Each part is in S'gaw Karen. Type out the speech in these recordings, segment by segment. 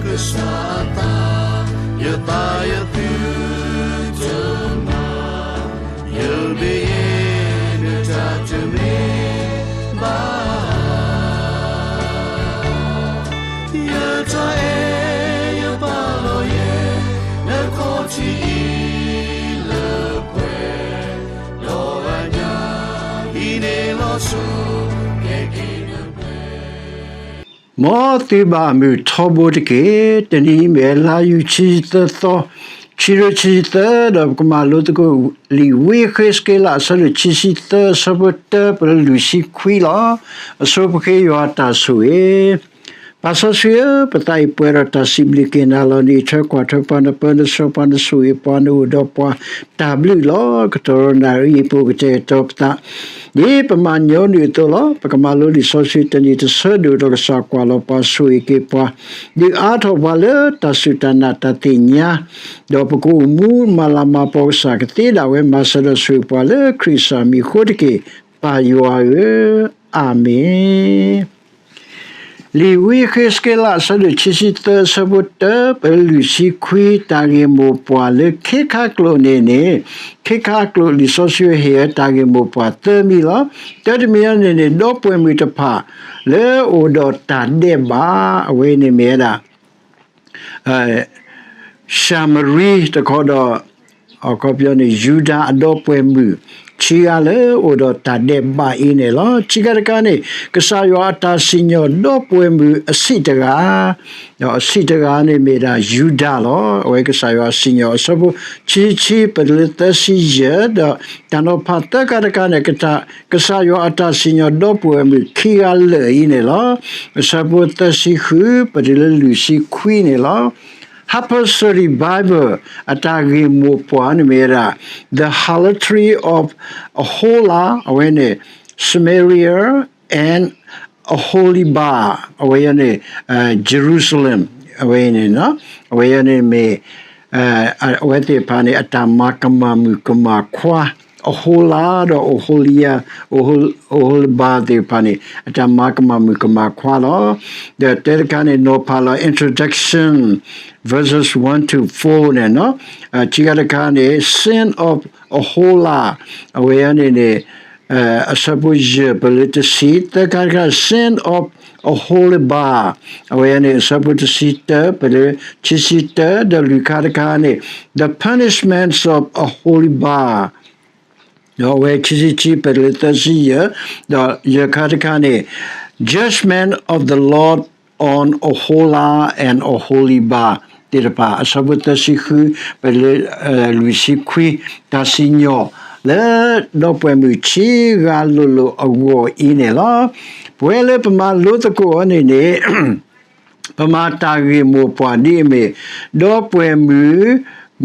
ကစၢ်အသး, ယသးယသုတမၤ, ယမ့ၢ်ယဲ နတၢ်တမ့ၢ်ဘၣ် ယတၢ်အဲၣ်ယပာ်လီၤယဲ နခီၣ်ထံးအံၤလၢပှဲၤ, ဒီးအညၣ်အံၤန့ၣ်လီၤဆီ ကဲက့ၤနပှဲၤ မ်သုဘၣ်မုာ်ထီဘိတက့ၢ်. တနံၤအံၤမ့ၢ်လါယူၤခံဆံသၢသီ, ခံကထိခံဆံသၢ, ဒီးပကမၤလိသကိး လံာ်ဝံယဃ့းစက့လး အဆၢဒိၣ်ခံဆံသၢ အဆၢဖိတၢပၢၤလၢလွံၢ်ဆံခွံလီၤ. အဆိပဃ့ယွၤအတၢ်ဆိၣ်ဂ့ၤ ပၢ်စီဆှံဧၢ, ပသးအံၤပှဲၤဒီးတၢ်စံးဘျုးက့ၤနၤလီၤ. နအံးထွဲကွၢ်ထွဲပှၤ, နပၢနဆှၢပှၤ, နဆိၣ်ဂ့ၤပှၤနအိၣ်ဒီးပှၤတၢ်ဘျုးလီၤ. ကတီၢ်ဒီးနၣ်ရံၣ်အံၤ ပအိၣ်ကတဲာ်ကတီၤပသး ဒ်ပမၤညီနုၢ်အသိးလီၤ. ပကမၤလိလံာ်စီဆှံတနံၤတဆၢဒိၣ်ဒီး ကစၢ်ကွၢ်လီၤပှၤ ဆိၣ်ဂ့ၤက့ၤပှၤ, ဒုးအါထီၣ်ပှၤလၢတၢ်စူၢ်တၢ်နာ်တၢ်သ့ၣ်ညါ, ဒီးပကအိၣ်မူမၤလၤမၤကပီၤကစၢ် ကသ့ဒၣ်ဝဲ မၤစၢၤဒီးဆိၣ်ဂ့ၤပှၤလၢခရံာ်ကစၢ်မံၤအဃိတက့ၢ်. ပၢ်ယွၤဧၢ, အၤမ့ၣ်. လံာ်ဝံယဃ့းစက့လး အဆၢဒိၣ်ခံဆံသၢ အဆၢဖိတၢပၢၤလၢလွံၢ်ဆံခွံ တၢ်ဂ့ၢ်မိၢ်ပှၢ်လၢခ့ခါကျိာ်န့ၣ်န့ၣ်, ခ့ခါကျိာ်လံာ်စီဆှံဟ့ၣ်ဝဲတၢ်ဂ့ၢ်မိၢ်ပှၢ်သၢမံၤလီၤ. တၢတမံၤအံၤန့ၣ်န့ၣ် ဒီပုၢ်ဝဲၢ်မုၣ်တဖၣ်လၢအအိၣ်ဒီးတၢ်ဒဲးဘး, အဝဲန့ၣ်မ့ၢ်ဝဲဒၣ် ၡၤမရံတခီဒီး အခီပညီန့ၣ် ယူဒၤအဒီပုၢ်ဝဲၢ်မုၣ် ခံဂၤလၢအအိၣ်ဒီးတၢ်ဒဲးဘးအံၤန့ၣ်လီၤ. ခံခါတခါန့ၣ် ကစၢ်ယွၤအတၢ်စံၣ်ညီၣ်ဒီပုၢ်ဝဲၢ်မုၣ်အဆံးတဂၤ, ဒီးအဆံးတဂၤန့ၣ်မ့ၢ်ဒၣ်ယူဒၤလီၤ. အဝဲကစၢ်ယွၤစံၣ်ညီၣ် အဆၢဖိခံဆံခံ ပတုၤလၢသၢဆံယဲၢ်, ဒီးတၢ်နီၤဖးသၢခါတခါန့ၣ် ကစၢ်ယွၤအတၢ်စံၣ်ညီၣ်ဒီပုၢ်ဝဲၢ်မုၣ်ခံဂၤလၢာ်အံၤန့ၣ်လီၤ. အဆၢဖိသၢဆံဃု ပတုၤလၢလွံၢ်ဆံခွံန့ၣ်လီၤ. Harper Study Bible အတၢ်ဂ့ၢ်မိၢ်ပှၢ်န့ၣ်မ့ၢ်ဝဲဒၣ် The Harlotry of Aholah အဝဲန့ၣ် Samaria and Oholibah အဝဲန့ၣ် Jerusalem အဝဲန့ၣ် အဝဲန့ၣ်မ့ၢ် အဝဲသ့ၣ်တဖၣ်န့ၣ် အတၢ်မၤကမၣ်မုၣ်ကမၣ်ခွါ Aholah ဒီး Oholiab, Ohol, Oholibah သ့ၣ်တဖၣ်န့ၣ် အတၢ်မၤကမၣ်မုၣ်ကမၣ်ခွါလီၤ. ဒီးတဲတခါန့ၣ် နီၤဖးလီၤ introduction verses one to four န့ၣ်, ခံခါတခါန့ၣ် Sin of Aholah အဝဲန့ၣ်န့ၣ် အဆၢဖိယဲၢ် ပတုၤလၢတဆံ, သၢခါတခါ Sin of Oholibah အဝဲန့ၣ် အဆၢဖိတဆံတၢ ပတုၤလၢခံဆံတၢ, ဒီးလွံၢ်ခါတခါန့ၣ် The Punishments of Oholibah ဒီးအဝဲခံဆံခံ ပတုၤလၢသၢဆံယဲၢ်, ဒီးယဲၢ်ခါတခါန့ၣ် Judgment of the Lord on Aholah and Oholibah သ့ၣ်တဖၣ် အဆၢဖိသၢဆံဃု ပတုၤလၢ လွံၢ်ဆံခွံ တၢ်စံၣ်ညီၣ်လၢ ဒီပုၢ်ဝဲၢ်မုၣ်ခံဂၤလိၤလိၤအဂီၢ်အံၤန့ၣ်လီၤ. ပဝဲလၢပမၤလိသကိးအီၤန့ၣ်န့ၣ် ပမၤတၢ်ဂ့ၢ်မိၢ်ပှၢ်ဒ်အမ့ၢ် ဒီပုၢ်ဝဲၢ်မုၣ်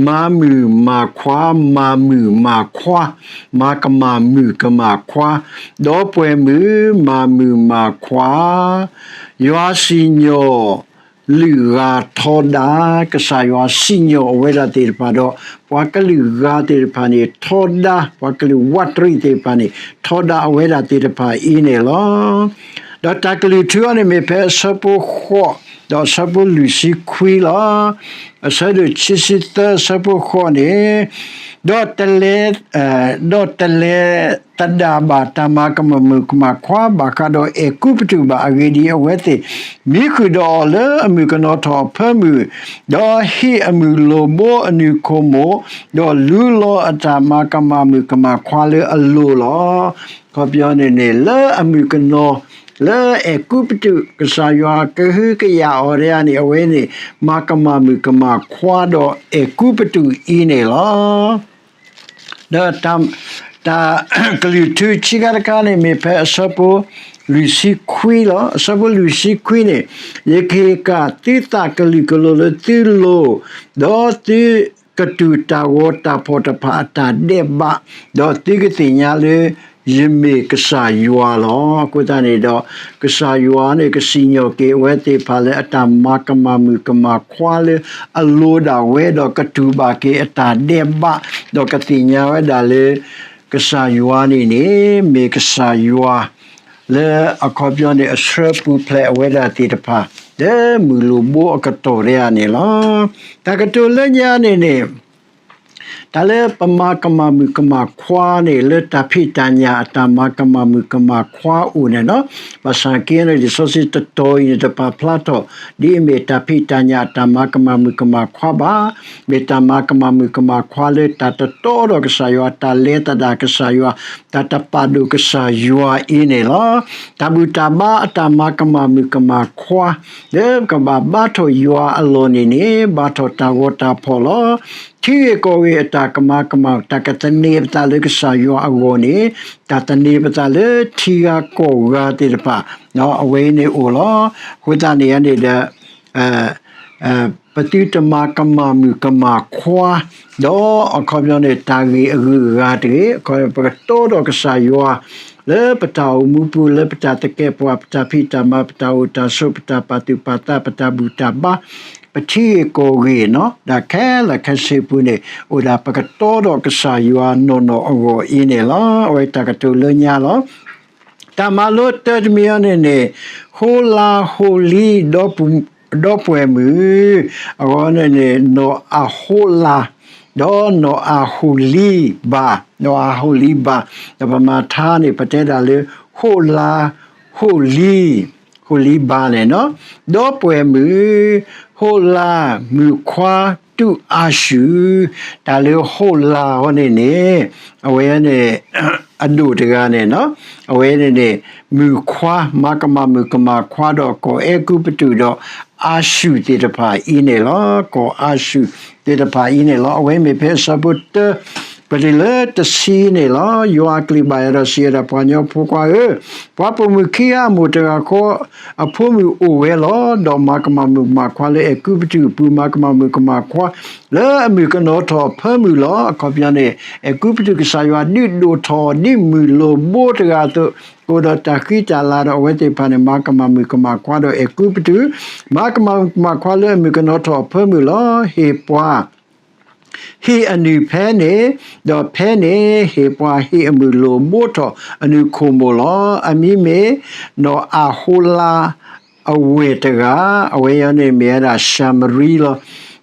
မၤမုၣ်မၤခွါ, မၤမုၣ်မၤခွါ, မၤကမၣ်မုၣ်ကမၣ်ခွါ, ဒီပုၢ်ဝဲၢ်မုၣ် မၤမုၣ်မၤခွါ, ယွၤစံၣ်ညီၣ် လုၣ်ဂၤထီဒါ, ကစၢ်ယွၤစံၣ်ညီၣ်အဝဲဒၣ်သ့ၣ်တဖၣ်ဒီး ပှၤကလုာ်ဂၤသ့ၣ်တဖၣ်န့ၣ် ထီဒါ, ပှၤကလုာ်ဝးတရံးသ့ၣ်တဖၣ်န့ၣ် ထီဒါအဝဲဒၣ်သ့ၣ်တဖၣ်အံၤန့ၣ်လီၤ. ဒီးတၢ်ကလုၢ်ထူအီၤန့ၣ်မ့ၢ်ဖဲအဆၢဖိဃိး ဒီးအဆၢဖိလွံၢ်ဆံခွံလီၤ. အဆၢဒိၣ်ခံဆံသၢ အဆၢဖိဃိးန့ၣ်, ဒီးတလဲၤ ဒီးတလဲၤသဒၣ်ဘၣ်တၢ်မၤကမၣ်မုၣ်ကမၣ်ခွါ ဘၣ်ဃးဒီးအဲၤကူပတူးဘၣ်. အဂ့ၢ်ဒ်အံၤ, အဝဲသ့ၣ် မံဃုာ်ဒီးအီၤလၢအမုၣ်ကနီၤထီၣ်အဖၢမုၢ်, ဒီးဟံးအမုၢ်လိၣ်ဘိအနုၢ်ခိၣ်မိၢ်, ဒီးလူလီၤအတၢ်မၤကမၣ်မုၣ်ကမၣ်ခွါလၢအလိၤလီၤ. အခီပညီန့ၣ်န့ၣ် လၢအမုၣ်ကနီၤ လၢအဲၤကူပတူး ကစၢ်ယွၤကဟုကယာ်အီၤဒၣ်န့ၣ် အဝဲန့ၣ် မၤကမၣ်မုၣ်ကမၣ်ခွါဒီးအဲၤကူပတူးအံၤန့ၣ်လီၤ. ဒီးတၢ် တၢ်ကလုၢ်ထူဆံးခါတခါန့ၣ် မ့ၢ်ဖဲအဆၢဖိလွံၢ်ဆံခွံလီၤ. အဆၢဖိလွံၢ်ဆံခွံန့ၣ်, ယကဟ့ၣ်ကၣ်သုသးကလုာ်ကလိၤလၢသုလိၤ, ဒီးသုကတူၢ်တၢ်ဂီၤတၢ်ဖီၣ်တဖၣ်အတၢ်ဒဲးဘး, ဒီးသုကသ့ၣ်ညါလၢယမ့ၢ်ကစၢ်ယွၤလီၤ. အဃိသတးန့ၣ်ဒီး ကစၢ်ယွၤန့ၣ် ကစံၣ်ညီၣ်က့ၤအဝဲသ့ၣ်တဖၣ်လၢအတၢ်မၤကမၣ်မုၣ်ကမၣ်ခွါလၢအလိၤဒၣ်ဝဲ, ဒီးကတူၢ်ဘၣ်က့ၤအတၢ်ဒဲးဘး, ဒီးကသ့ၣ်ညါဝဲဒၣ်လၢ ကစၢ်ယွၤန့ၣ်န့ၣ် မ့ၢ်ကစၢ်ယွၤ လၢအခီပညီန့ၣ် အဆှၢပူၤဖျဲးအဝဲဒၣ်သ့ၣ်တဖၣ် လၢမုၢ်လိာ်ဘိအကတီၢ်ဒဲးဧါန့ၣ်လီၤ. တၢ်ကတိၤလၢညါန့ၣ်န့ၣ် တၢ်လၢပမၤကမၣ်မုၣ်ကမၣ်ခွါန့ၣ် လၢတၢ်ဖံးတၢ်ညၣ်အတၢ်မၤကမၣ်မုၣ်ကမၣ်ခွါအိၣ်န့ၣ်လီၤ. ဘၣ်ဆၣ်က့န့ၣ် လံာ်စီဆှံတတီၤအံၤန့ၣ် တပာ်ဖျါထီၣ် ဒ်အမ့ၢ်တၢ်ဖံးတၢ်ညၣ်အတၢ်မၤကမၣ်မုၣ်ကမၣ်ခွါဘၣ်, မ့ၢ်တၢ်မၤကမၣ်မုၣ်ကမၣ်ခွါလၢတၢ်တတီဒီးကစၢ်ယွၤ, တၢ်လဲၤသဒၣ်ကစၢ်ယွၤ, တၢ်တပာ်ဒိၣ်ကစၢ်ယွၤအံၤန့ၣ်လီၤ. တၢ်ဘူၣ်တၢ်ဘါအတၢ်မၤကမၣ်မုၣ်ကမၣ်ခွါ လၢပကဘၣ်ဘါထီၣ်ယွၤအလီၢ်န့ၣ်န့ၣ် ဘါထီၣ်တၢ်ဂီၤတၢ်ဖီၣ်လီၤ. ထံဂ့ၢ်ကီၢ်ဂ့ၢ်အတၢ်ကမၤကမၣ် တၢ်ကသန့ၤပသးလၢကစၢ်ယွၤအဂီၢ်န့ၣ် တၢ်သန့ၤပသးလၢထံဂၤကီၢ်ဂၤသ့ၣ်တဖၣ် အဝဲအံၤန့ၣ်အိၣ်လီၤ. အဃိသတးန့ၣ်န့ၣ်ဒီး ပသုတမၤကမၣ်မုၣ်ကမၣ်ခွါ ဒီးအခီပညီန့ၣ် တၢ်ဂ့ၢ်အဂုၤအဂၤတဂ့ၤ, အခီပညီ ပကတီဒီးကစၢ်ယွၤ လၢပတၢ်အိၣ်မူပူၤ လၢပတၢ်သကဲးပဝး ပတၢ်ဖံးတၢ်မၤ ပတၢ်အိၣ်တၢ်ဆိး ပတၢ်ပာ်သူၣ်ပာ်သး ပတၢ်ဘူၣ်တၢ်ဘါ ပထံဂ့ၢ်ကီၢ်ဂ့ၢ်နီၤ ဒၣ်ခဲလၢာ်ခဲဆ့ပူၤန့ၣ် အိၣ်ဒၣ်ပကတီဒီးကစၢ်ယွၤနီၢ်နီၢ်အဂီၢ်အံၤန့ၣ်လီၤ. အဝဲတၢ်ကတိၤလၢညါလီၤ. တၢ်မၤလိတၢတမံၤအံၤန့ၣ်န့ၣ် ဟိလၤဟိလံ ဒီပုၢ်မုၣ်, အဂီၢ်န့ၣ်န့ၣ် နီၢ်အဟိလၤ ဒီးနီၢ်အဟိလံဘၣ်, နီၢ်အဟိလံဘၣ်, ဒီးပမၤထါန့ၣ် ပတဲဒၣ်လၢ ဟိလၤ ဟိလံ ဟိလံဘၣ်န့ၣ်နီၤ, ဒီပုၢ်မုၣ်, ဟိလၤ မုၣ်ခွါ တူၢ်အၤၡူၢ်, တၢ်လၢဟိလၤအံၤန့ၣ်န့ၣ် အဝဲန့ၣ် အဒိၣ်တဂၤန့ၣ်နီၤ, အဝဲန့ၣ်န့ၣ် မုၣ်ခွါ မၤကမၣ်မုၣ်ကမၣ်ခွါဒီးကီၢ်အဲၤကူပတူးဒီး အၤၡူၢ်သ့ၣ်တဖၣ်အံၤန့ၣ်လီၤ. ကီၢ်အၤၡူၢ်သ့ၣ်တဖၣ်အံၤန့ၣ်လီၤ. အဝဲမ့ၢ်ဖဲအဆၢဖိတၢ ပတုၤလၢတဆံန့ၣ်လီၤ. ယွၤအကလုၢ်ဘၣ်ယၤဒီးစံးဝဲဒၣ်, ပှၤကညီဖိခွါဧၢ, ပှၤပိာ်မုၣ်ခံဂၤအမိၢ်တဂၤဃီ အဖိမုၣ်အိၣ်ဝဲလီၤ. ဒီးမၤကမၣ်မုၣ်ကမၣ်ခွါလၢအဲၤကူပတူးအပူၤ, မၤကမၣ်မုၣ်ကမၣ်ခွါ လၢအမုၣ်ကနီၤထီၣ်အဖၢမုၢ်လီၤ. အခီပညီန့ၣ် အဲၤကူပတူးကစၢ်ယွၤဒုးဒိၣ်ထီၣ် ဒ်မုၢ်လိာ်ဘိတဂၤအသိး, ကအိၣ်ဒီးတၢ်ဃံတၢ်လၤဒီး အဝဲသ့ၣ်တဖၣ်န့ၣ် မၤကမၣ်မုၣ်ကမၣ်ခွါဒီးအဲၤကူပတူး, မၤကမၣ်မုၣ်ကမၣ်ခွါလၢအမုၣ်ကနီၤထီၣ်အဖၢမုၢ်လီၤ. ဟ့ၣ်ပှၤ ဟ့ၣ်အနုၢ်ဖဲန့ၣ်, ဒီးဖဲန့ၣ် ဟ့ၣ်ပှၤဟ့ၣ်အမုၢ်လိာ်ဘိထီၣ်အနုၢ်ခိၣ်မိၢ်လီၤ. အမံၤမ့ၢ် နီၢ်အဟိလၤ အဝဲၢ်တဂၤ, အဝဲအံၤန့ၣ်မ့ၢ်ဝဲဒၣ်ၡၤမရံလီၤ.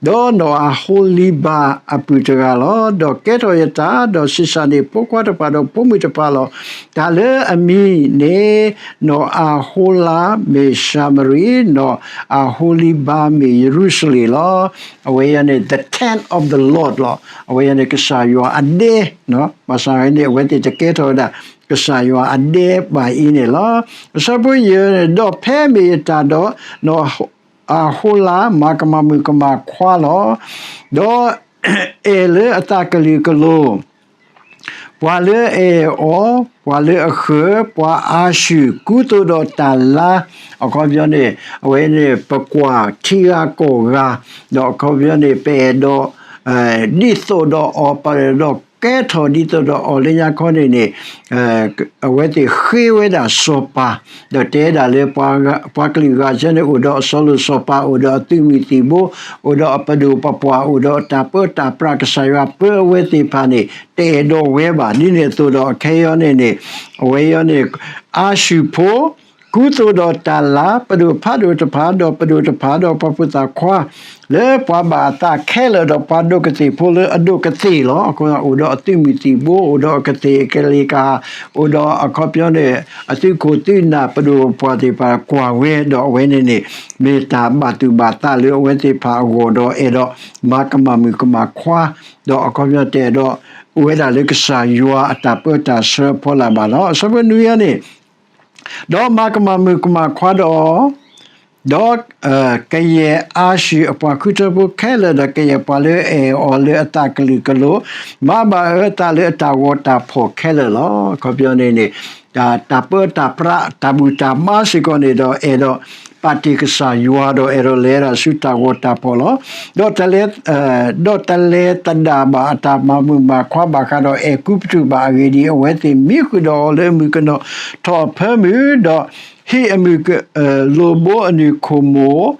ဒီးနီၢ်အဟိလံဘၣ်အပုၢ်တဂၤလီၤ. ဒီးကဲထီၣ်ယတၢ်, ဒီးဆံးစၢ်န့ၢ်ဖိခွါတဖၣ်ဒီးဖိမုၣ်တဖၣ်လီၤ. တၢ်လၢအမံၤန့ၣ် နီၢ်အဟိလၤမ့ၢ်ၡၤမရံ, နီၢ်အဟိလံဘၣ်မ့ၢ်ယရူၤၡလ့ၣ်လီၤ. အဝဲအံၤန့ၣ် the tent of the Lord လီၤ. အဝဲအံၤန့ၣ် ကစၢ်ယွၤအဒဲ, ဘၣ်ဆၣ်န့ၣ် အဝဲသ့ၣ်တကဲထီၣ်ဝဲဒၣ် ကစၢ်ယွၤအဒဲဘၣ်အံၤန့ၣ်လီၤ. အဆၢဖိယဲၢ်န့ၣ်, ဒီးဖဲမ့ၢ်ယတၢ်ဒီး နီၢ်အဟိလၤ မၤကမၣ်မုၣ်ကမၣ်ခွါလီၤ. ဒီးအဲၣ်လၢအသးကလုာ်ကလိၤ ပှၤလၢအအဲၣ်အီၤ, ပှၤလၢအဃၢၤ, ပှၤအၤၡူၢ် ကူသိးဒီးတၢ်လၤ, အခီပညီန့ၣ် အဝဲန့ၣ် ပကွၢ်ထံဂၤကီၢ်ဂၤ, ဒီးအခီပညီန့ၣ် ပအဲၣ်ဒိး ဒ်သိးဒီးအီၤ, ပအဲၣ်ဒိးကဲထီၣ်ဒ်သိးဒီးအီၤ လၢညါခီန့ၣ်န့ၣ် အဝဲသ့ၣ်ဃ့ဝဲဒၣ်စီၤပၤ, ဒီးတဲဒၣ်လၢ ပှၤကလုာ်ဂၤဆၢန့ၣ် အိၣ်ဒီးအစီၤလိာ်စီၤပၤ, အိၣ်ဒီးအသုးမုၢ်သံၣ်ဘိ, အိၣ်ဒီးအပဒိၣ်ပပှၢ်, အိၣ်ဒီးတၢ်ပၢတၢ်ပြး, ကစၢ်ယွၤပၢအဝဲသ့ၣ်တဖၣ်န့ၣ် တအဲၣ်ဒိးဝဲဘၣ်. ဒ်န့ၣ်အသိးဒီး အခဲအံၤန့ၣ်န့ၣ် အဝဲအံၤန့ၣ် အၤၡူၢ်ဖိ ကူသိးဒီးတၢ်လၤ, ပဒိၣ်ဖးဒိၣ်တဖၣ်, ဒီးပဒိၣ်တဖၣ်, ဒီးပှၤဖိသၣ်ခွါ လၢပှၤဘၣ်အသးခဲလၢာ်, ဒီးပှၤဒိးကသ့ၣ်ဖိလၢအဒိးကသ့ၣ်လီၤ. အဃိ အိၣ်ဒီးအသုးမုၢ်သံၣ်ဘိ, အိၣ်ဒီးအကသ့ၣ်အကလံၤကဟၣ်, အိၣ်ဒီးအခီပညီန့ၣ် အသုးခိၣ်သုးနၢ်, ပဒိၣ်ပပှၢ်သ့ၣ်တဖၣ်ကွၢ်ဝဲ, ဒီးအဝဲန့ၣ်န့ၣ် မ့ၢ်တၢ်ဘၣ်သူၣ်ဘၣ်သးလၢအဝဲသ့ၣ်တဖၣ်အဂီၢ်, ဒီးအဲၣ်ဒိးမၤကမၣ်မုၣ်ကမၣ်ခွါ, ဒီးအခီပညီတအဲၣ်ဒိး အိၣ်ဝဲဒၣ်လၢကစၢ်ယွၤအတၢ်ပၢတၢ်ဆှၢအဖီလာ်ဘၣ်လီၤ. အဆၢဖိနွံအံၤန့ၣ် ဒီးမၤကမၣ်မုၣ်ကမၣ်ခွါဒီး ဒီးကယဲၢ်အၤၡူၢ်အပှၤဃုထၢဖိခဲလၢာ်, ဒီးကယဲၢ်ပှၤလၢအအဲၣ်အီၤလၢအသးကလုာ်ကလိၤ, မၤဘၣ်အၢအသးလၢအတၢ်ဂီၤတၢ်ဖီၣ်ခဲလၢာ်လီၤ. အခီပညီန့ၣ်န့ၣ် တၢ်ပၢတၢ်ပြး တၢ်ဘူၣ်တၢ်ဘါစ့ၢ်ကီးန့ၣ်ဒီး အဲၣ်ဒိးပာ်တ့ၢ်ကစၢ်ယွၤ, ဒီးအဲၣ်ဒိးလဲၤဒၣ်ဆူတၢ်ဂီၤတၢ်ဖီၣ်လီၤ. ဒီး ဒီးတလဲသဒၣ်ဘၣ်အတၢ်မၤမုၣ်မၤခွါဘၣ်ဃးဒီးအဲၤကူပတူးဘၣ်. အဂ့ၢ်ဒ်အံၤ, အဝဲသ့ၣ်မံဃုာ်ဒီးအီၤလၢအမုၣ်ကနီၤထီၣ်အဖၢမုၢ်, ဒီးဟ့ၣ်အမုၢ်လိာ်ဘိအနုၢ်ခိၣ်မိၢ်,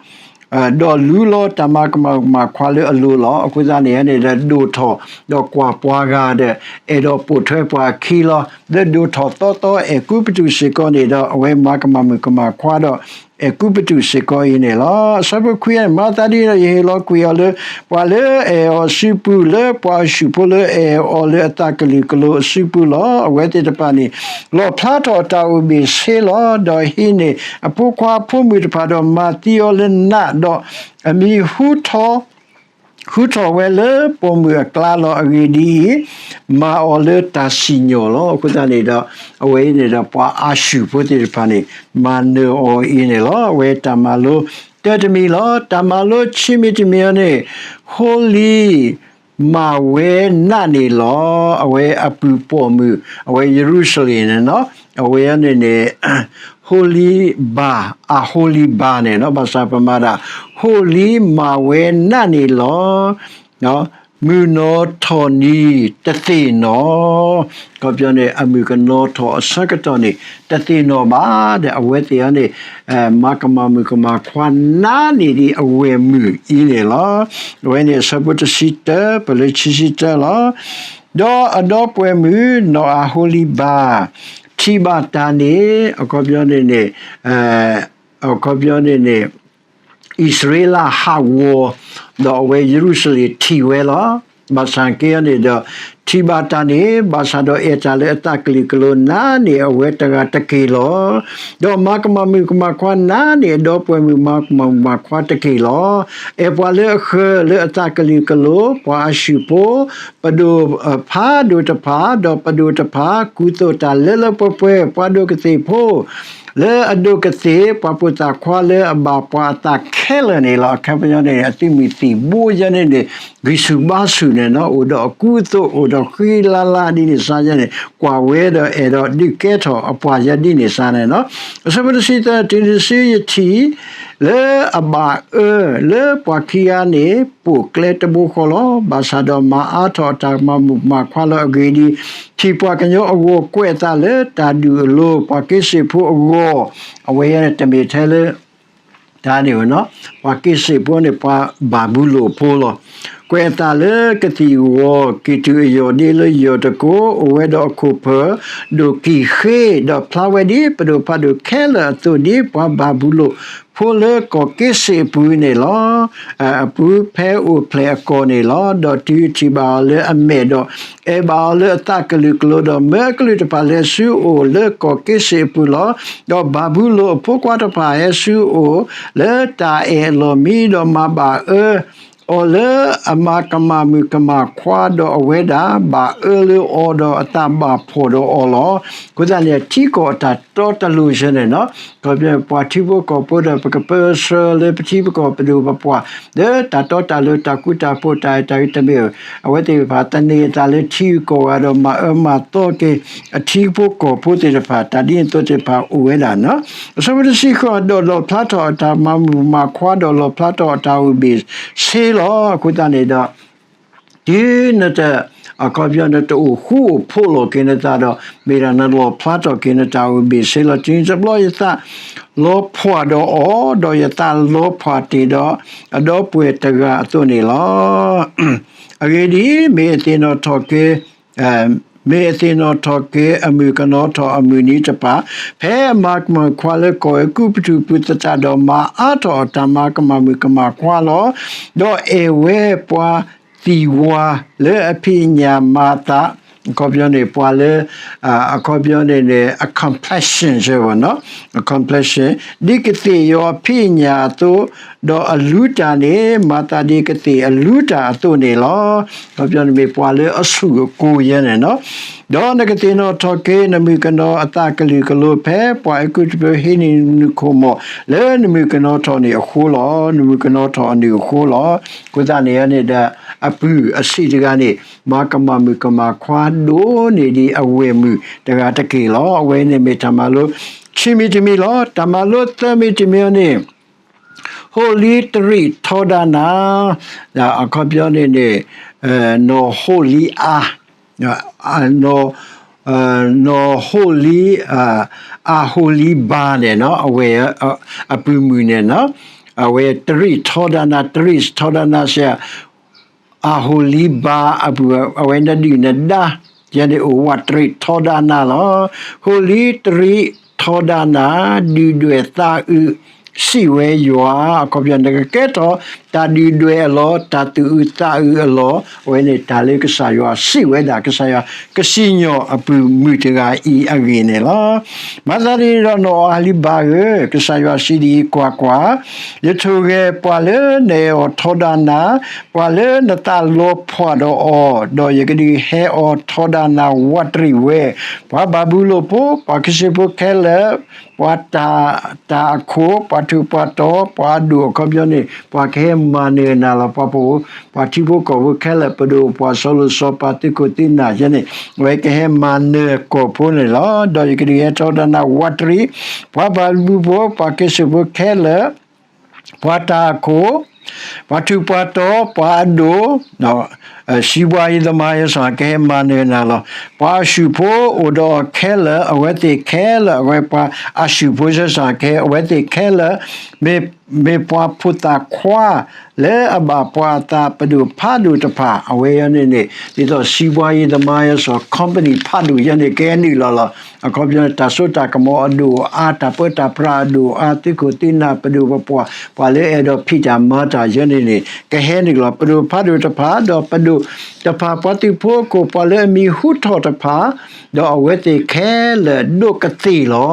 ဒီးလူလီၤတၢ်မၤကမၣ်မုၣ်ကမၣ်ခွါလၢအလိၤလီၤ. အဃိသတးန့ၣ်န့ၣ်ဒီး ဒိၣ်ထီၣ်ဒီးကွၢ်ပှၤဂၤဒီး အဲၣ်ဒိးပိာ်ထွဲပှၤအခံလီၤ. လၢဒိၣ်ထီၣ်သီသီအဲၤကူပတူးစ့ၢ်ကီးန့ၣ်ဒီး အဝဲမၤကမၣ်မုၣ်ကမၣ်ခွါဒီး အဲၤကူပတူးစ့ၢ်ကီးအံၤန့ၣ်လီၤ. အဆၢဖိခွံန့ၣ်, မၤသးဒ်န့ၣ်ဒီး ယဟ့ၣ်လီၤကွံာ်အီၤလၢ ပှၤလၢအအဲၣ်အီၤအစုပူၤ, လၢပှၤအုၣ်အီၤလၢအသးကလုာ်ကလိၤအစုပူၤလီၤ. အဝဲသ့ၣ်တဖၣ်န့ၣ် လီၣ်ဖျါထီၣ်အတၢ်အိၣ်ဘ့ၣ်ဆ့လီၤ. ဒီးဟံးန့ၢ်အဖိခွါအဖိမုၣ်တဖၣ်ဒီး မၤသံအီၤလၢနး, ဒီးအမံၤဟူထီၣ် ဟူထီၣ်ဝဲလၢပိာ်မုၣ်အကျါလီၤ. အဂ့ၢ်ဒ်အံၤ, မၤအီၤလၢတၢ်စံၣ်ညီၣ်လီၤ. အဃိသတးန့ၣ်ဒီး အဝဲအံၤန့ၣ်ဒီး ပှၤအၤၡူၢ်ဖိသ့ၣ်တဖၣ်န့ၣ် မၤနၢၤအီၤအံၤန့ၣ်လီၤ. အဝဲတၢ်မၤလိတၢ်တမံၤလီၤ. တၢ်မၤလိဆံးမံၤတမံၤအံၤန့ၣ်, ဟိလံ မၤဝဲနးန့ၣ်လီၤ. အဝဲအပုၢ်ပိာ်မုၣ်, အဝဲယရူၤၡလ့ၣ်န့ၣ်, အဝဲအံၤန့ၣ်န့ၣ် ဟိလံဘၤ, အဟိလံဘၤန့ၣ်, ဘၣ်ဆၣ်ပမၤဒၣ် ဟိလံမၤဝဲနးန့ၣ်လီၤ. မုၢ်နီၢ်ထီၣ်နံၤတသ့ၣ်နီၣ်, အခီပညီန့ၣ် အမုၢ်ကနီၤထီၣ်အဆၢကတီၢ်န့ၣ် တသ့ၣ်နီၣ်ဘၣ်ဒီး အဝဲသ့ၣ်အံၤန့ၣ် မၤကမၣ်မုၣ်ကမၣ်ခွါနးန့ၣ်ဒ်အဝဲၢ်မုၢ်အံၤန့ၣ်လီၤ. အဝဲန့ၣ်အဆၢဖိတဆံတၢ ပလၢခံဆံတၢလီၤ. ဒီးအဒီပုၢ်ဝဲၢ်မုၣ်နီၢ်အဟိလံဘၤ ထံၣ်ဘၣ်တၢ်န့ၣ်, အခီပညီန့ၣ်န့ၣ်, အခီပညီန့ၣ်န့ၣ် အံၣ်စရ့လးဟးဂီၤ, ဒီးအဝဲယရူၤၡလ့ၣ်ထံၣ်ဝဲလီၤ. ဘၣ်ဆၣ်က့အံၤန့ၣ်ဒီး ထံၣ်ဘၣ်တၢ်န့ၣ် ဘၣ်ဆၣ်ဒီးအဲၣ်တၢ်လၢအသးကလုာ်ကလိၤနးန့ၣ် အဝဲတဂၤတက့ၢ်လီၤ. ဒီးမၤကမၣ်မုၣ်ကမၣ်ခွါနးန့ၣ် အဒီပုၢ်ဝဲၢ်မုၣ်မၤကမၣ်မုၣ်မၤခွါတက့ၢ်လီၤ. အဲၣ်ပှၤလၢအဃၢၤလၢအသးကလုာ်ကလိၤ, ပှၤအၤၡူၢ်ဖိ, ပဒိၣ်ဖးဒိၣ်တဖၣ်, ဒီးပဒိၣ်တဖၣ် ကူသိးတၢ်လၢလၢပှဲၤပှဲၤ, ပှၤဒိၣ်ကသ့ၣ်ဖိ လၢအဒိၣ်ကသ့ၣ်, ပှၤပိာ်သၣ်ခွါလၢအဘၣ်ပှၤအသးခဲလၢာ်န့ၣ်လီၤ. အခီပညီန့ၣ် အသုးမုၢ်သံၣ်ဘိယဲန့ၣ်န့ၣ် ဂံၢ်ဆူၣ်ဘါဆူၣ်န့ၣ်လီၤ, အိၣ်ဒီးအကူအသိး အိၣ်ဒီးဃံလၤလၤဒ်န့ၣ်စ့ၢ်ယဲန့ၣ် ကွၢ်ဝဲဒီးအဲၣ်ဒိးဒုးကဲထီၣ်အပှၤယဲဒ်န့ၣ်စ့ၢ်န့ၣ်လီၤ. အဆၢဖိတဆံသၢ, တုၤနုၤတစုယထံၣ် လၢအဘၣ်အၢလၢပှၤခံဂၤန့ၣ် ပိာ်ကျဲတဘိဃီလီၤ. ဘၣ်ဆၣ်ဒီးမၤအါထီၣ်အတၢ်ကမၣ်မုၣ်ကမၣ်ခွါလီၤ. အဂ့ၢ်ဒ်အံၤ, ထံၣ်ပှၤကညီအဂီၢ် ကွဲးအသးလၢတၢ်ဒုးအလိၤ, ပှၤက့စ့ၣ်ဖိအဂီၢ်, အဝဲအံၤန့ၣ်တမ့ၢ်ထဲလၢ တၢ်န့ၣ်ဝဲန့ၣ်, ပှၤက့စ့ၣ်ဖိန့ၣ် ပှၤဘၤဘူလိၣ်ဖိလီၤ. ကွဲးအသးလၢကသံၣ်ဂီၤ, ကံၢ်တူာ်အယီၢ်ဒ့လၢယီၢ်တကိး, အိၣ်ဝဲဒီးအခိၣ်ဖၢၣ်ဒိၣ်ကံၢ်ဃ့, ဒီးဖျါဝဲဒ်ပဒိၣ်ဖးဒိၣ်ခဲလၢာ်အသိး, ဒ်ပှၤဘၤဘူလိၣ်ဖိလၢကီၢ်က့စ့ၣ်အပူၤန့ၣ်လီၤ. အပူၤဖဲအိၣ်ဖျဲၣ်အကီၢ်န့ၣ်လီၤ. ဒီးတုၤထံၣ်ဘၣ်အီၤလၢအမဲာ်ဒီး အဲၣ်ဘၣ်အီၤလၢအသးကလုာ်ကလိၤ, ဒီးမၢအကလုာ်တဖၣ်လဲၤဆူအအိၣ်လၢကီၢ်က့စ့ၣ်အပူၤလီၤ. ဒီးဘၤဘူလိၣ်အဖိခွါတဖၣ်ဟဲဆူအအိၣ်လၢတၢ်အဲၣ်အလီၢ်မံ, ဒီးမၤဘၣ်အၢ အီၤလၢအမၤကမၣ်မုၣ်ကမၣ်ခွါ, ဒီးအဝဲဒၣ်ဘၣ်အၢလၢအီၤ, ဒီးအသးဘၣ်ဖှီၣ်ဒီးအီၤလီၤ. အဃိသတးန့ၣ် ထံကီၢ်အတၢ်တီတၢ်လိၤယဲန့ၣ်လီၤ. ခီဖျိပှၤထံဖိကီၢ်ဖိဒီး ပကပၢဆှၢလၢပထံပကီၢ်ပဒိၣ်ပပှၢ် လၢတၢ်တီတၢ်လိၤ တၢ်ဃူတၢ်ဖိး တၢ်အဲၣ်တၢ်ကွံတမ့ၢ်, အဝဲသ့ၣ်တဖၣ်သန့ၤအသးလၢထံဂုၤကီၢ်ဂၤဒီးမၤအၢမၤသီက့ၤ အထံဖိကီၢ်ဖိသ့ၣ်တဖၣ်, တၢ်ဒ်န့ၣ်အသိးသ့ၣ်တဖၣ်အိၣ်ဝဲဒၣ်န့ၣ်လီၤ. အဆၢဖိတဆံဃိး, ဒီးလီၣ်ဖျါထီၣ်အတၢ်ကမၣ်မုၣ်ကမၣ်ခွါ, ဒီးလီၣ်ဖျါထီၣ်အတၢ်အိၣ်ဘ့ၣ်ဆ့လီၤ. အဃိသတးန့ၣ်ဒီး တုၤနတ, အခီပညီနတအိၣ်ဃူအိၣ်ဖိးလိာ်က့ၤနသးဒီး မ့ၢ်ဒၣ်နလီၣ်ဖျါထီၣ်က့ၤနတၢ်အိၣ်ဘ့ၣ်ဆ့လီၤ. တုၤနတဘျီယသးလီၤဖှီၣ်ဒီးအီၤ, ဒီးယသးလီၤဖှီၣ်တ့ၢ်ဒီး အဒီပုၢ်ဝဲၢ်တဂၤအသိးန့ၣ်လီၤ. အဂ့ၢ်ဒ်အံၤ, မ့ၢ်အသ့ၣ်နီၣ်ထီၣ်က့ၤ မ့ၢ်အသ့ၣ်နီၣ်ထီၣ်က့ၤ အမုၣ်ကနီၤထီၣ်အမုၢ်နံၤတဖၣ်, ဖဲအမၤကမၣ်ခွါလၢကီၢ်အဲၤကူပတူးပူၤသတးဒီး မၤအါထီၣ်အတၢ်မၤကမၣ်မုၣ်ကမၣ်ခွါလီၤ. ဒီးအဲၣ်ဝဲပှၤသံၣ်ဝါလၢအဖံးအညၣ်မၤအသး, အခီပညီန့ၣ် ပှၤလၢ အခီပညီန့ၣ်န့ၣ် အ complexion စ့ၢ်ကီးန့ၣ်လီၤ, အ complexion ဒ်ကသ့ၣ်ယွၤအဖံးအညၣ်အသိး, ဒီးအလူတၢ်န့ၣ် မၤသးဒ်ကသ့ၣ်အလူတၢ်အသိးန့ၣ်လီၤ. အခီပညီန့ၣ်မ့ၢ်ပှၤလၢအဆူၣ်အကိၤယဲန့ၣ်လီၤ. ဒီးနကသ့ၣ်နီၣ်ထီၣ်က့ၤ နမုၣ်ကနီၤအသးကလုာ်ကလိၤ ဖဲပှၤအဲၤကူပတူးဟံးန့ၢ်နုာ်ခိၣ်မီၣ် လၢနမုၣ်ကနီၤထီၣ်န့ၣ်အဃိလီၤ. နမုၣ်ကနီၤထီၣ်အနုာ်အဃိလီၤ. အဃိသတးန့ၣ်န့ၣ်ဒီး အပုၢ်အဆံးတဂၤန့ၣ် မၤကမၣ်မုၣ်ကမၣ်ခွါဒိၣ်န့ၢ်ဒံးအဝဲၢ်မုၣ်တဂၤတက့ၢ်လီၤ. အဝဲန့ၣ်မ့ၢ်တၢ်မၤလိ ခံမံၤတမံၤလီၤ. တၢ်မၤလိသၢမံၤတမံၤန့ၣ် ဟိလံတရံးထီဒါနၤ, အခီပညီန့ၣ်န့ၣ် နီၢ်ဟိလံအါ, နီၢ် နီၢ်ဟိလံ အဟိလံဘါန့ၣ် အဝဲအပုၢ်မုၣ်န့ၣ် အဝဲတရံးထီဒါနၤ, တရံးထီဒါနၤစ့ၢ် အဟိလံဘါအပုၢ် အဝဲနဒုၣ်နဒါ ယဲန့ၣ်အိၣ်ဝးတရံးထီဒါနၤလီၤ. ဟိလံတရံးထီဒါနၤ ဒုၣ်ဒွဲၣ်သးအုး စံးဝဲယွၤ, အခီပညီ နကကဲထီၣ်တၢ်ဒုၣ်ဒွဲၣ်အလီၢ်, တၢ်သူၣ်အုးသးအုးအလီၢ်, အဝဲန့ၣ်တၢ်လၢကစၢ်ယွၤစံးဝဲဒၣ်, ကစၢ်ယွၤကစံၣ်ညီၣ်အပုၢ်မုၢ်တဂၤအံၤအဂ့ၢ်န့ၣ်လီၤ. မၤသးဒ်န့ၣ်ဒီး နီၢ်အီၤလံဘၣ်ဧၢ, ကစၢ်ယွၤစံးဒ်အံၤ, ကွၢ်ကွၢ်, ယထိၣ်ဂဲၤပှၤလၢနအဲၣ်အီၤထီဒါနၤ, ပှၤလၢနသးလီၤဖှၣ်ဒီးအီၤ, ဒီးယကဒုးဟဲအီၤထီဒါနၤဝးတရံးဝဲ, ပှၤဘၤဘူလိၣ်ဖိ, ပှၤကစၢၢ်ဖိခဲလၢာ်, ပှၤတၢ်, တၢ်အခိၣ်, ပှၤထူးပှၤတီၤ, ပှၤအဒိၣ်, အခီပညီန့ၣ် ပှၤကဟဲမၤနၢၤနၤလီၤ. ပှၤပ, ပှၤထံဖိကီၢ်ဖိခဲလၢာ်, ပဒိၣ်ပှၤစီၤလိၤစီၤပၤ သုးခိၣ်သုးနၢ်ယဲန့ၣ်, အဝဲကဟဲမၤနၢၤကီၢ်ဖိန့ၣ်လီၤ. ဒီးယကဒုးဟဲထီဒါနၤဝးတရံး, ပှၤဘၤဘူလိၣ်ဖိ, ပှၤကစၢၢ်ဖိခဲလၢာ်, ပှၤတၢ်အခိၣ်, ပှၤထူးပှၤတီၤ, ပှၤအဒိၣ်, စီးပွားရေးသမား ယဲစ့ၢ်ကီး ကဟဲမၤနၢၤနၤလီၤ. ပှၤအၡူၣ်ဖိအိၣ်ဒီးအီၤခဲလၢာ်, အဝဲသ့ၣ်ခဲလၢာ်, အဝဲပှၤအၡူၣ်ဖိ ယဲစ့ၢ်ကီး အဝဲသ့ၣ်ခဲလၢာ်, မ့ၢ်, မ့ၢ်ပှၤဖိသၣ်ခွါလၢအဘၣ်ပှၤအသး ပဒိၣ်ဖးဒိၣ်တဖၣ်, အဝဲအံၤန့ၣ်န့ၣ် ဒ်သိး စီးပွားရေးသမား ယဲစ့ၢ်ကီး company ဖးဒိၣ်ယဲန့ၣ် ကဟဲနုာ်လီၤလီၤ. အခီပညီန့ၣ် တၢ်စိတၢ်ကမီၤအဒိၣ်အါ, တၢ်ပၢတၢ်ပြးအဒိၣ်အါ, သုးခိၣ်သုးနၢ် ပဒိၣ်ပပှၢ်, ပှၤလၢအဲၣ်ဒိးဖံးတၢ်မၤတၢ်ယဲန့ၣ်န့ၣ် ကဟဲနုာ်လီၤ. ပဒိၣ်ဖးဒိၣ်တဖၣ်, ဒီးပဒိၣ်တဖၣ်, ပှၤသုးဖိအခိၣ်, ပှၤလၢအမံၤဟူထီၣ်တဖၣ်, ဒီးအဝဲသ့ၣ်ခဲလၢာ်ဒိးကသ့ၣ်လီၤ.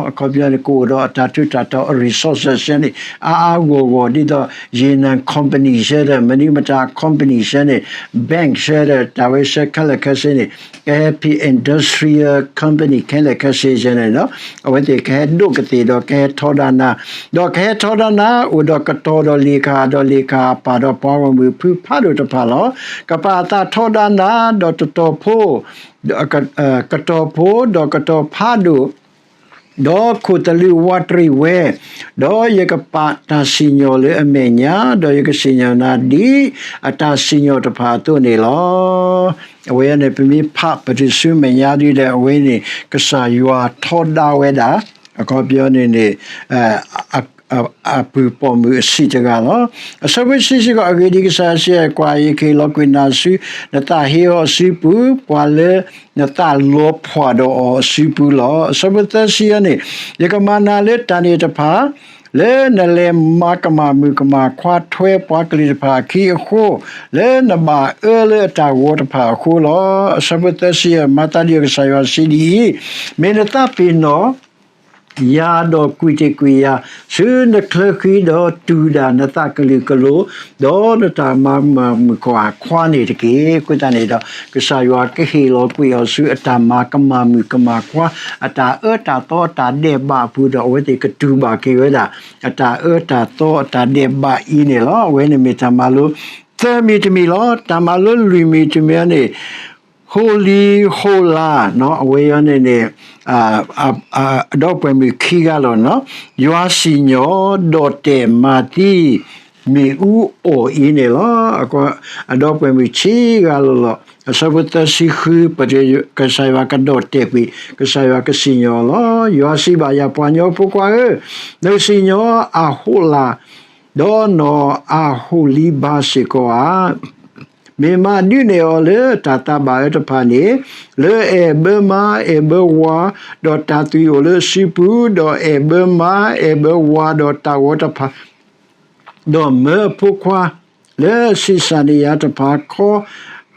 အခီပညီန့ၣ် ကအိၣ်ဒီးအတၢ်ထူးတၢ်တီၤ resources ယဲန့ၣ် အါအါဂီၢ်ဂီၢ်, ဒ်သိး ရေနံ company စဲဒီး မနုၤမတၤ company စဲန့ၣ်, bank စဲဒီး တၢ်ဝဲစဲခဲလၢာ်ခဲဆ့န့ၣ်, ကဟဲဖံး industrial company ခဲလၢာ်ခဲဆ့ယဲန့ၣ်ဒီး အဝဲသ့ၣ်ကဟဲဒိးကသ့ၣ်ဒီး ကဟဲထီဒါနၤ, ဒီးကဟဲထီဒါနၤ အိၣ်ဒီးကတီၤဒီးလ့ၤခၣ်, ဒီးလ့ၤခၣ်ပၢ်ဒီးပှၤဂီၢ်မုၢ်ဖုဖးဒိၣ်တဖၣ်လီၤ. ကပာ်အသးထီဒါနၤ, ဒီးတတီၤဖိ, ကတီၤဖိ, ဒီးကတီၤဖးဒိၣ်, ဒီးခိၣ်သလုးဝးတရံးဝဲ, ဒီးယကပာ်တၢ်စံၣ်ညီၣ်လၢအမဲာ်ညါ, ဒီးယကစံၣ်ညီၣ်နၤဒ်အတၢ်စံၣ်ညီၣ်တဖၣ်အသိးန့ၣ်လီၤ. အဝဲန့ၣ် ပမ့ၢ်ဖးပတုၤဆူမဲာ်ညါဒ်လဲၣ်, အဝဲန့ၣ် ကစၢ်ယွၤထီဒါဝဲဒၣ်, အခီပညီန့ၣ်န့ၣ် အပုၢ်ပိာ်မုၣ်အဆံးတဂၤလီၤ. အဆၢဖိတဆံဃိး, အဂ့ၢ်ဒ်အံၤ, ကစၢ်ယွၤစံး, ကွၢ်, ယကဟ့ၣ်လီၤကွံာ်နၤဆူ နသးဟ့အီၤအစုပူၤ, ပှၤလၢနသးလီၤဖှၣ်ဒီးအီၤအစုပူၤလီၤ. အဆၢဖိသၢဆံန့ၣ်, ယကမၤနၤလၢတၢ်န့ၣ်တဖၣ်, လၢနလဲၤမၤကမၣ်မုၣ်ကမၣ်ခွါထွဲပှၤကလုာ်တဖၣ်အခံအဃိ, လၢနဘၣ်အၢလၢအတၢ်ဂီၤတဖၣ်အဃိလီၤ. အဆၢဖိသၢဆံယဲၢ်, မၤသးဒ်အံၤ, ကစၢ်ယွၤစံးဒ်အံၤ, မ့ၢ်နသးပ့ၤနီၣ် ယၤဒီးကွံာ်တ့ၢ်ကွံာ်ယၤ ဆူနချၢဃံ, ဒီးတူၢ်ဒၣ်နသးကလုာ်ကလိၤ, ဒီးနတၢ်မၤကမၣ်မုၣ်ကမၣ်ခွါန့ၣ်တက့ၢ်. အဃိသတးန့ၣ်ဒီး ကစၢ်ယွၤကဟ့ၣ်လီၤကွံာ်အီၤဆူအတၢ်မၤကမၣ်မုၣ်ကမၣ်ခွါ, အတၢ်အၢတၢ်သီအတၢ်ဒဲးဘးအပူၤဒီး အဝဲသ့ၣ်ကတူၢ်ဘၣ်က့ၤဝဲဒၣ် အတၢ်အၢတၢ်သီအတၢ်ဒဲးဘးအံၤန့ၣ်လီၤ. အဝဲန့ၣ်မ့ၢ်တၢ်မၤလိသၢမံၤတမံၤလီၤ. တၢ်မၤလိလွံၢ်မံၤတမံၤန့ၣ် ဟိလံၤဟိလၢ်, အဝဲအံၤန့ၣ်န့ၣ် အဒီပုၢ်ဝဲၢ်မုၣ်ခံဂၤလီၤ. ယွၤစံၣ်ညီၣ်, ဒီးတဲာ်မၤသံ, မ့ၣ်အူအီၣ်အံၤန့ၣ်လီၤ. အဒီပုၢ်ဝဲၢ်မုၣ်ဆံဂၤလီၤလီၤ. အဆၢဖိသၢဆံဃု, ပကစၢ်ယွၤကဒီးတဲာ်ကွံာ်, ကစၢ်ယွၤကစံၣ်ညီၣ်လီၤ. ယွၤစံးဘၣ်ယၤ, ပှၤကညီဖိခွါဧၢ, နစံၣ်ညီၣ်အဟိလၢ်, ဒီးနီၢ်အဟိလံၤဘၣ်စ့ၢ်ကီးဧါ. မ့ၢ်မၤဒုးနဲၣ်အီၤလၢတၢ်သးဘၣ်အၢတဖၣ်န့ၣ်, လၢအဲၣ်ဘၢမါ အဲၣ်ဘၢဝၤ, ဒီးတၢ်သွံၣ်အိၣ်လၢအစုပူၤ, ဒီးအဲၣ်ဘၢမါ အဲၣ်ဘၢဝၤ ဒီးတၢ်ဂီၤတဖၣ်, ဒီးမၢအဖိခွါ လၢအဆံးစၢ်န့ၢ်ယၤတဖၣ် ခီ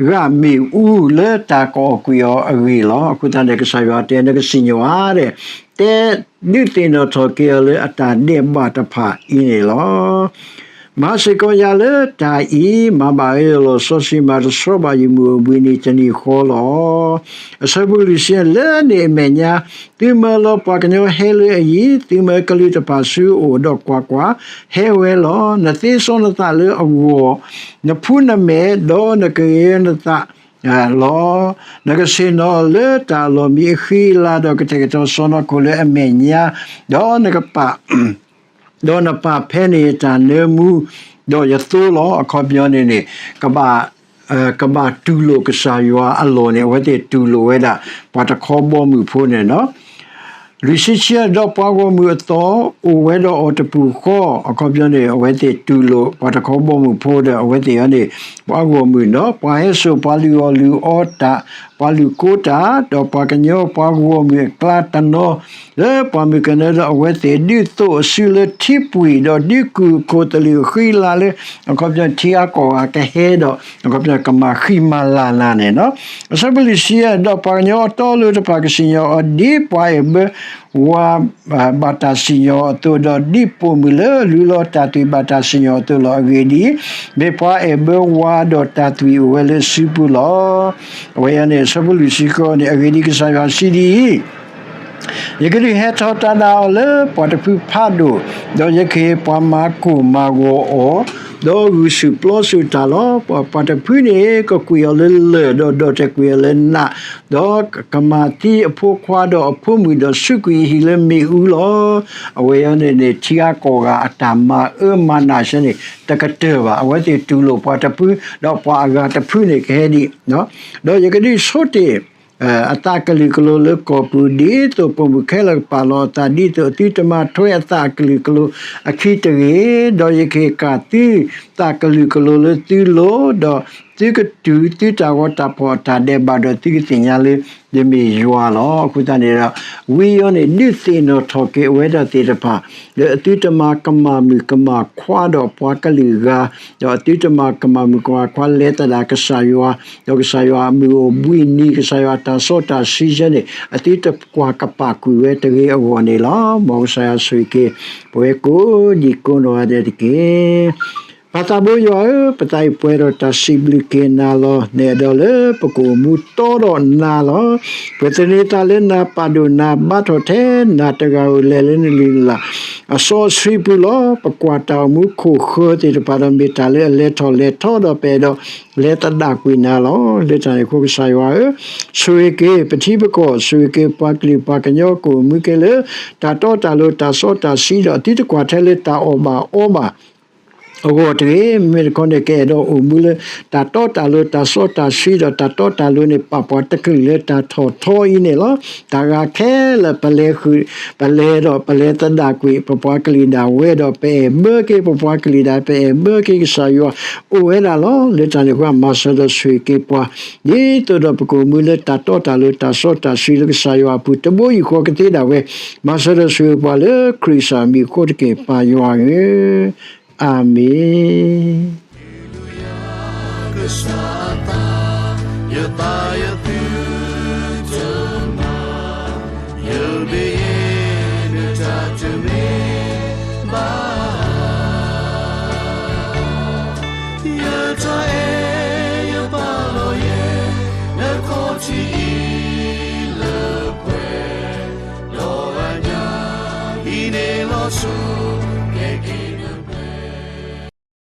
ဂာ်မ့ၣ်အူလၢတၢ်ကအီၣ်ကွံာ်အီၤအဂ့ၢ်လီၤ. အဃိသတးန့ၣ် ကစၢ်ယွၤတဲ နကစံၣ်ညီၣ်ဧါဒီး တဲဒုးသ့ၣ်နီၣ်ထီၣ်က့ၤအီၤလၢအတၢ်ဒဲးဘးတဖၣ်အံၤန့ၣ်လီၤ. မၤစ့ၢ်ကီးယၤလၢတၢ်အံၤ, မၤဘၣ်အၢအလီၢ်စီဆှံ, မၤတဆှီဘၣ်ယမုၢ်အိၣ်ဘှံးနံၤတနံၤဃီလီၤ. အဆၢဖိလွံၢ်ဆံ, လၢန့ၣ်အမဲာ်ညါ သုမၢလီၤပှၤကညီဟဲလၢအယံၤ, သုမၢကလုာ်တဖၣ်ဆူအအိၣ်, ဒီးကွၢ်ကွၢ်, ဟဲဝဲလီၤ. နသ့စီနသးလၢအဂီၢ်, နဖှူနမဲာ်, ဒီးနကဂဲၤနသးလီၤ. နကဆ့ၣ်နီၤလၢတၢ်အလီၢ်မံအဃံအလၤ, ဒီးကတဲာ်ကတီၤစီၢ်နီၤခိၣ်လၢအမဲာ်ညါ, ဒီးနကပာ် ဒီးနပာ်ဖဲန့ၣ်ယတၢ်နၢမူ, ဒီးယသိလီၤ. အခီပညီန့ၣ်န့ၣ် ကဘၣ်, ကဘၣ်တူၢ်လိာ်ကစၢ်ယွၤအလီၢ်န့ၣ် အဝဲသ့ၣ်တူၢ်လိာ်ဝဲဒၣ် ပှၤတခီဘီမုၢ်ဖိန့ၣ်လီၤ. လွံၢ်ဆံခံ, ဒီးပှၤဂီၢ်မုၢ်အသီအိၣ်ဝဲဒီးအီၤတပူၤဃီ, အခီပညီန့ၣ် အဝဲသ့ၣ်တူၢ်လိာ်ပှၤတခီဘီမုၢ်ဖိဒီး အဝဲသ့ၣ်အံၤန့ၣ် ပှၤဂီၢ်မုၢ်ဒီး ပှၤဟဲစိာ်ပှၤလုၢ်အီၣ်လုၢ်အီတၢ် ပှၤလုၢ်ကိတၢ်, ဒီးပှၤကညီပှၤဂီၢ်မုၢ်အကျါတနီၤ, လၢပှၤမုၢ်ကနၢဒီးအဝဲသ့ၣ်ဒုးသိးအစုလၢထံပှံၤ, ဒီးဒုးကူၣ်အခိၣ်သလုးဃံလၤလၢ အခီပညီထံဂၤကီၢ်ဂၤကဟဲဒီး အခီပညီကမၤဃံမၤလၤနၤန့ၣ်လီၤ. အဆၢဖိလွံၢ်ဆံယဲၢ်, ဒီးပှၤကညီအတီအလိၤတဖၣ်ကစံၣ်ညီၣ်အီၤဒ်ပှၤအဲၣ်ဘၢ ဝၤဘၣ်တၢ်စံၣ်ညီၣ်အီၤအသိး, ဒီးဒ်ပိာ်မုၣ်လၢလူလီၤတၢ်သွံၣ်ဘၣ်တၢ်စံၣ်ညီၣ်အီၤအသိးလီၤ. အဂ့ၢ်ဒ်အံၤ, မ့ၢ်ပှၤအဲၣ်ဘၢဝၤဒီးတၢ်သွံၣ်အိၣ်ဝဲလၢစုပူၤလီၤ. အဝဲအံၤန့ၣ် အဆၢဖိလွံၢ်ဆံဃိးန့ၣ်, အဂ့ၢ်ဒ်အံၤ, ကစၢ်ယွၤစံးဒ်အံၤ, ယကဒုးဟဲထီၣ်တၢ်ဒၣ်အီၤလၢပှၤတဖုဖးဒိၣ်, ဒီးယကဟ့ၣ်ပှၤမၤကိၢ်မၤဂီၤအီၤ, ဒီးဂုာ်ဆူၣ်ပျီဆူၣ်တၢ်လီၤ. ပှၤတဖုန့ၣ် ကကွံာ်အီၤလၢလၢၢ်, ဒီးဒီးတကွံာ်အီၤလၢနး, ဒီးကမၤသံအဖိခွါဒီးအဖိမုၣ်ဒီးစူးကွံာ်အဟံၣ်လၢမ့ၣ်အူလီၤ. အဝဲအံၤန့ၣ်န့ၣ် ထံဂၤကီၢ်ဂၤအတၢ်မၤအၢမၤနးဆၢန့ၣ် တကတၢၢ်ဘၣ်. အဝဲသ့ၣ်တူၢ်လိာ်ပှၤတဖု, ဒီးပှၤအဂၤတဖုန့ၣ်ကဟဲဒ်အံၤ, ဒီးယကဒုးဆိတ့ၢ် အသးကလုာ်ကလိၤလၢကီၢ်ပူၤ, ဒ်သိးပိာ်မုၣ်ခဲလၢာ်ကပာ်လီၤအသး, ဒ်သိးအသုတမၤထွဲအသးအကလုာ်ကလိၤအခံတဂ့ၤ, ဒီးယကဟ့ၣ်ကၣ်သုသးကလုာ်ကလိၤလၢသုလိၤ, ဒီးသုကတုၤသုတၢ်ဂီၤတၢ်ဖီၣ်အတၢ်ဒဲးဘး, ဒီးသုကသ့ၣ်ညါလၢယမ့ၢ်ယွၤလီၤ. အဃိသတးန့ၣ်ဒီး ဝံယီၤန့ၣ် ဒုးသ့ၣ်နီၣ်ထီၣ်က့ၤအဝဲဒၣ်သ့ၣ်တဖၣ် လၢအသုတမၤကမၣ်မုၣ်ကမၣ်ခွါဒီးပှၤကလုာ်ဂၤ, ဒီးအသုတမၤကမၣ်မုၣ်ကမၣ်ခွါလဲၤသဒၣ်ကစၢ်ယွၤ, ဒီးကစၢ်ယွၤအမုၢ်အိၣ်ဘှံးနံၤ, ကစၢ်ယွၤအတၢ်စီတၢ်ဆှံဆၢန့ၣ် အသုတကွၢ်ကပာ်ကွံာ်ဝဲတဂ့ၤအဂီၢ်န့ၣ်လီၤ. မ်ကစၢ်ယွၤဆိၣ်ဂ့ၤက့ၤ ပဝဲကိးဒံကိးနီၢ်ဂၤဒဲးတက့ၢ်. ပၢ်သးဘိယွၤဧၢ, ပသးအံၤပှဲၤဒီးတၢ်စံးဘျုးက့ၤနၤလီၤ. နအဲၣ်ဒိးလၢပကအိၣ်မူတီဒီးနၤလီၤ. ပသန့ၤသးလၢနၤ, ပာ်ဒိၣ်နၤ, ဘါထီၣ်ထဲနၤတဂၤဧိၤ လဲၤလၢနလုၢ်နလၢ်အစီအဆှံပူၤလီၤ. ပကွၢ်တၢ်အိၣ်မူခိၣ်ဃၢၤသ့ၣ်တဖၣ်ဒီး မ့ၢ်တၢ်လၢအလဲၤထီၣ်လဲၤထီဒီး ပအဲၣ်ဒိးလဲၤသဒၣ်ကွံာ်နၤလီၤ. လၢတၢ်န့ၣ်အဃိ ကစၢ်ယွၤဧၢ, ဆိၣ်ဂ့ၤက့ၤပထံပကီၢ်, ဆိၣ်ဂ့ၤက့ၤပှၤကလုာ်ပှၤကညီ ကအိၣ်မူက့ၤလၢ တၢ်တီတၢ်လိၤ တၢ်စီတၢ်ဆှံဒီး သုတကွၢ်ထဲလၢတၢ်အီၣ်ဘၣ်အီဘၣ် အဂီၢ်တဂ့ၤ, မ့မ့ၢ်တခီန့ၣ် ကအဲၣ်ဒိးအိၣ်မူလၢ တၢ်တီတၢ်လိၤ တၢ်စီတၢ်ဆှံဒီး တၢ်တီတၢ်လိၤန့ၣ် ပာ်ပှၤတကလုာ်လၢတၢ်ထီၣ်ထီအံၤန့ၣ်လီၤ. တၢ်ဂၤခဲလၢာ် ပလဲၤဃုာ် ပလဲၤဒီး ပလဲၤသဒၣ်ကွံာ် ပပှၤကလုာ်ဒၣ်ဝဲဒီး ပအဲၣ်ဘၢက့ၤပပှၤကလုာ်ဒၣ် ပအဲၣ်ဘၢက့ၤကစၢ်ယွၤ အိၣ်ဝဲဒၣ်လီၤ. လၢတၢ်န့ၣ်အဃိ မၤစၢၤဒီးဆိၣ်ဂ့ၤက့ၤပှၤ ဒ်သိးဒီးပကအိၣ်မူလၢတၢ်တီတၢ်လိၤ တၢ်စီတၢ်ဆှံလၢကစၢ်ယွၤအပူၤ တဘိယူၢ်ဃီကသ့ဒၣ်ဝဲ, မၤစၢၤဒီးဆိၣ်ဂ့ၤပှၤလၢခရံာ်ကစၢ်မံၤအဃိတက့ၢ် ပၢ်ယွၤဧၢ, အၤမ့ၣ်.